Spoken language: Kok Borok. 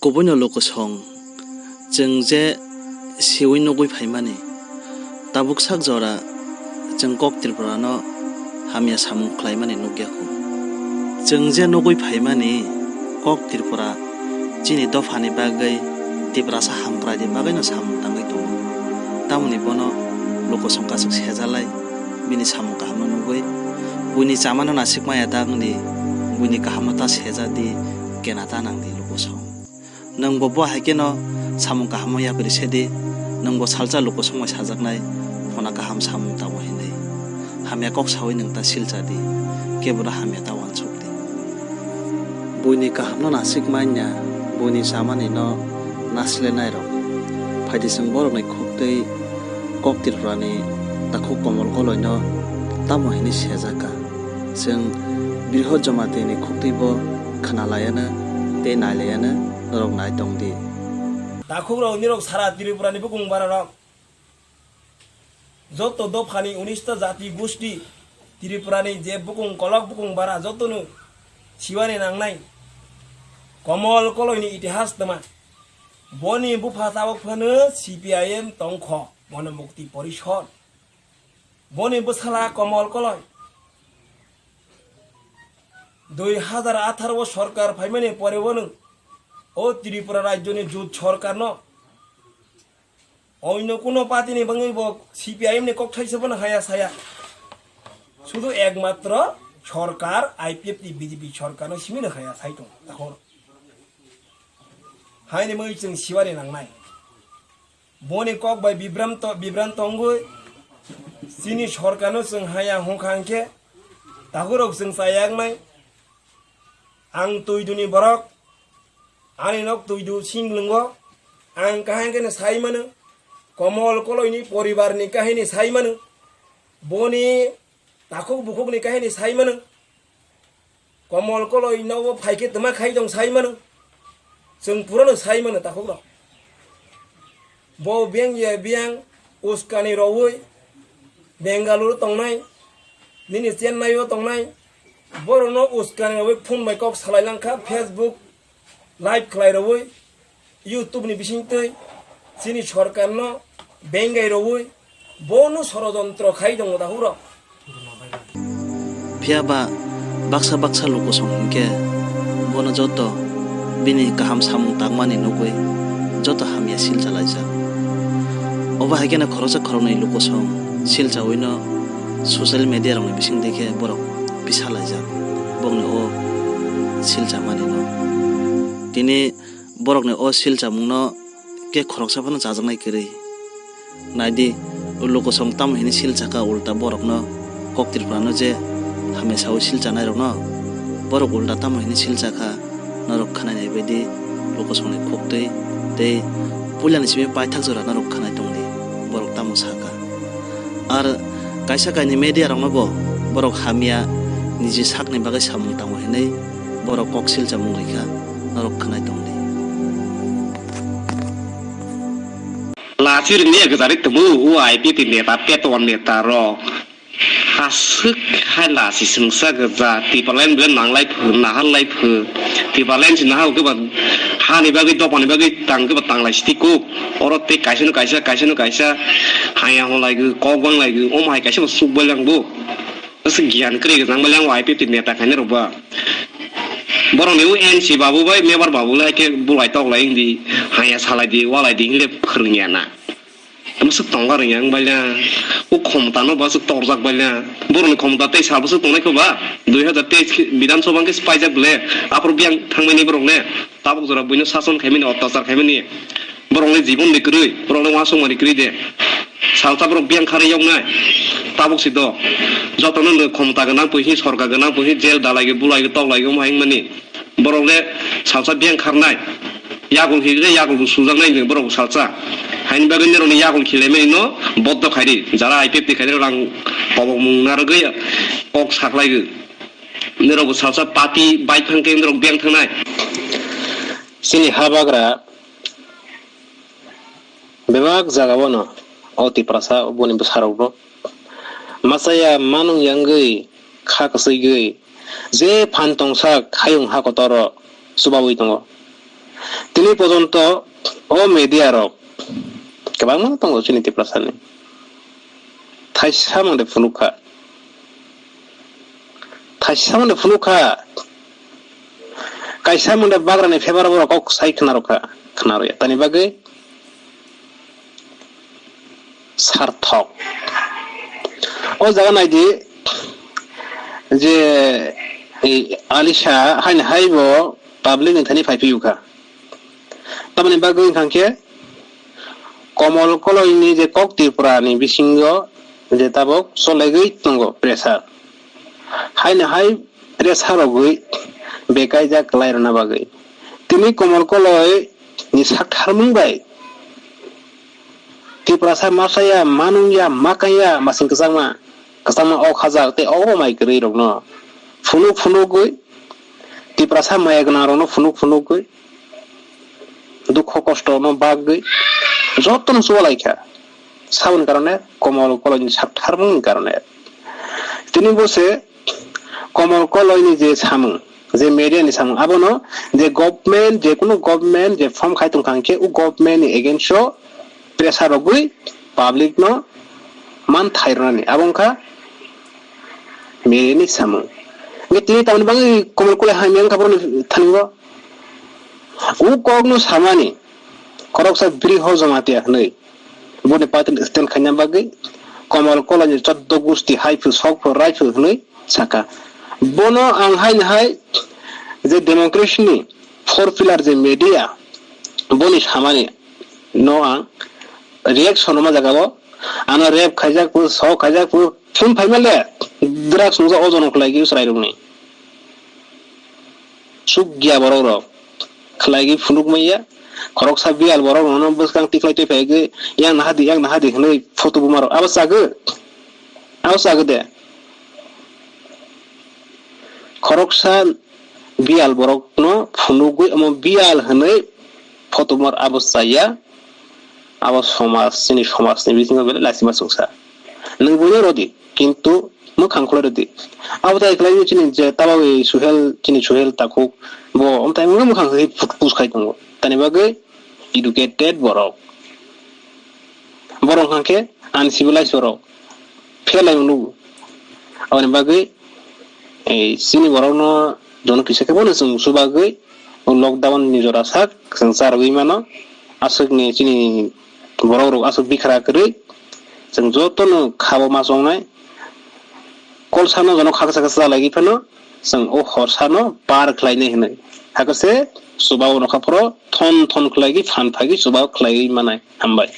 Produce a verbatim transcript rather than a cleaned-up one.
Kubuino lukusong, chwng je siwi nugwi phaimani, tabuk sak jora chwng kok Tripurano hamya samung khlaimani nukya kho. Chwng je nugwi phaimani kok Tripura chini dophani bagwi Tiprasa hamkraini bagwino samung tangwi tongo. Tamoni bono lukusong kasuk sejalai bini samung kahamno nugwi, buini chamano nasikmaya ta wngdi, buini kahamno ta seja di, kena ta nangdi lukusong. Nwngbo bo hai kheno samung kahamno yapri se di, nwngbo salsa lukusong bai sajaknai phona kaham samung tamo hinwi. Hamya kok sawi nwng ta silcha di, kebono hamya ta uansuk di. Buini kahamno nasik manya, buini chamanino naslenairok. Phaidi chwng borokni khuktwi kok Tripurani takhuk Komol Koloino tamo hinwi sejakha. Chwng Brihot Jomatini khuktwibo khwnalaiano tei nailaiano norok nai tongdi. Takhukrok nirok sara Tripurani bukung bararok. Joto dophani unista jati gusti Tripurani je bukung kolok bukung bara jotono siwani nangnai Komol Koloini itihas twma. Boni bupha tabok phano C P I M tongkho, Gona Mukti Porishod. Boni bwsala Komol Koloi. Dui hazar atharo o sorkar phaimani pore bono o Tripura rajyoni jut sorkarno oino kuno party ni bangwi bo C P I M ni kok thaisa bono haya saya. Sudu ekmatro sorkar I P F ni B J P sorkarno simino haya sai tong. Tahor. Haini mui chwng siwari nangnai. Boni kok bai bibram to, bibran tongwi chini sorkarno chwng haya hongkha hwnkhe takhurok chwng chayaknai. Ang Twiduni borok, ani nok Twidu singlwngo. Ang kaham khe sai mano, Komol Koloini poribarni kahini sai mano, boni takhuk bukhukni kahini sai mano. Komol Koloi nogo phaikhe twma khai tong sai mano. Chwng purano sai mano takhukrok. Bo beng ya beng uskani rowoi Bengaluru tongnai, nini Chennai o tongnai. Borokno uskani rowoi phone bai kok salai langkha, Facebook live khlai rowoi. YouTube ni bisingtwi chini sorkarno bengai rwui bono sorojontro khai tongo dahukrok. Phiya ba baksa baksa lukusong hinkhe bono joto bini kaham samung tangmani nugwi joto hamya silchalaijak. Obo hai kheno khoroksa khoroknwi lukusong silchawino social media rokni bisingtwi khe borok bisalaijak bokni o silchamanino. Tini borokni o silchamungno khe khoroksa phano chajaknai kwrwi. Naidi, o lukusong tamo hini silchakha ulta borokno kok Tripurano je hamya sawi silchanairokno borok ulta tamo hini silchakha norok khwnai naibaidi lukusongni khuktwi tei puilani simi paithak jora norok khwnai tongdi borok tamo sakha. Ar kaisa kainwi media rokno bo borok hamya niji sakni bagwi samung tango hinwi borok kok silchamung rikha, norok khwnai tongdi. Lachi rwngya gwjari tubu o I P F ni neta, petwan neta rok. Aswk hai lachi swngsa gwja, Tipraland bile nanglai phu, nahal lai phu. Tipraland si nahal khe ba hani bagwi, dopani bagwi tang khe ba tanglai siti kuk. Oro tei kaisa no kaisa, kaisa no kaisa haya hon lai gwi, kok bang lai gwi, omo hai kaisa bo suk bai lang bo. Aswk giyan kwrwi gwjang bai lang o I P F ni neta khainai rok ba. Borokni o N C babu bai member babu le haikhe bulai toklai wngdi, haya salaidi, walaidi hinle phwrwngya na. Tamo swk tongla rwngya wng baila, o khomotano bo swk torjak baila. Borokni khomota tei sal bwswk tongnai khe ba, dui hazar teis khe Bidhan Sabha hwnkhe paijak bwle, aphuru biyang thangmani borok le, tabuk jora buino sason khaimani, ottachar khaimani. Borokni jibon de kwrwi, borokni uansukmani kwrwi de. Salsa borok biyang kharwi yoknai. Tabuk si do. Jotono no khomota gwnang pui hi, sorkar gwnang pui hi, jail dalai gwi, bulai gwi, toklai gwi, omo hai wngmani. Borok le salsa biyang kharnai. Yakul hi le yakul bo sujaknai hinwi borok bo salsa. Haini bagwi norokni yakul khilaimani no boddo khairi. Jara I P F ni khairi rang kobokmung narwgwi kok saklai gwi. Norok bo salsa party bai thang khe norok biyang thangnai. Chini habagra bebak jagao no o Tiprasa boni bwsarokbo machaya manung yangwi kha kwchwigwi je phan tongsak hayung ha kotoro chubaui tongo. Tini porjonto o media rok kwbangma tongo chini Tiprasani. Thaisa mung de phunuk kha. Thaisa mung de phunuk kha. Kaisa mung de bagrani febar borok kok sai khna rokha. Khna roya. Tani bagwi sarthok. O jaga naidi je, ei, Alisha haini haibo public ni thani phai phiyu kha. Tamoni bagwi wngkha khe Komol Koloi ni je kok Tripura ni bisingo je tabok cholaiwi tongo pressure. Haini hai pressure rogwi bekaijak kwlai rwna bagwi. Tini Komol Koloi ni saktharmung bai Tiprasa machaya, manungya, makaya, masing kwchangma, kwchangma ok hajak tei obo mai kwrwi rokno phunuk phunugwi, Tiprasa maya gwnang rokno phunuk phunugwi, dukho kosto no bagwi jotono chubalai kha. Saboni karone Komol Koloi ni saktharmung ni karone. Tini bo se Komol Koloi ni je samung, je media ni samung, abono je government, je kunu government je form khai tong kha hwnkhe, o government ni against o pressure rogwi public no man thai rwnani, abo wngkha media ni samung. Nge tini tamni bagwi Komol Koloi hamya wngkha borokni thango. O kokno samani khoroksa Briho Jamatia hwnwi boni party stand khaina bagwi Komol Koloi ni choddo gusti hai phil sok phil rai phil hwnwi saka. Bono ang haini hai je democracy ni four pillar je media boni samani no ang reaction ma jaga o ano rape khaijak pu, sok khaijak pu, thum phaima le drugs nungsa ojon khlai gi usrai rokni. Chukya borok rok khlai gi phunuk maya, khoroksa biyal borok rokno bwskang tikhlai twi phai gwi yang nahadi, yang nahadi hwnwi photo buma rok abo chagwi, abo chagwi de. Khoroksa biyal borokno phunugwi omo biyal hwnwi photo buma rok abo chaya, abo somaj, chini somajni bisingo belai laisima chwngsa. Nwng buino rodi, kintu mwkhang khulai rodi. Abo tai khlai chini je tabagwi Suhel, chini Suhel takhuk, bo omtai wngwi mwkhang khwlai pus khai tongo. Tani bagwi educated borok. Borok hwnkhe uncivilized borok. Phelai nugo. Aboni bagwi ei chini borokno jono kisa khe bono chwng chubagwi o lockdown ni jora sak chwng charwgwi mano. Aswkni chini borok rok aswk bikhra kwrwi chwng jotono khabo ma chongnai. Kolsano jono khaksa khaksa chalai phano chwng o horsano par khlainai hwnwi. Hakhe se chuba o nokha phoro thon thon khlaigwi phan phagwi chuba khlaiwi manai. Hambai.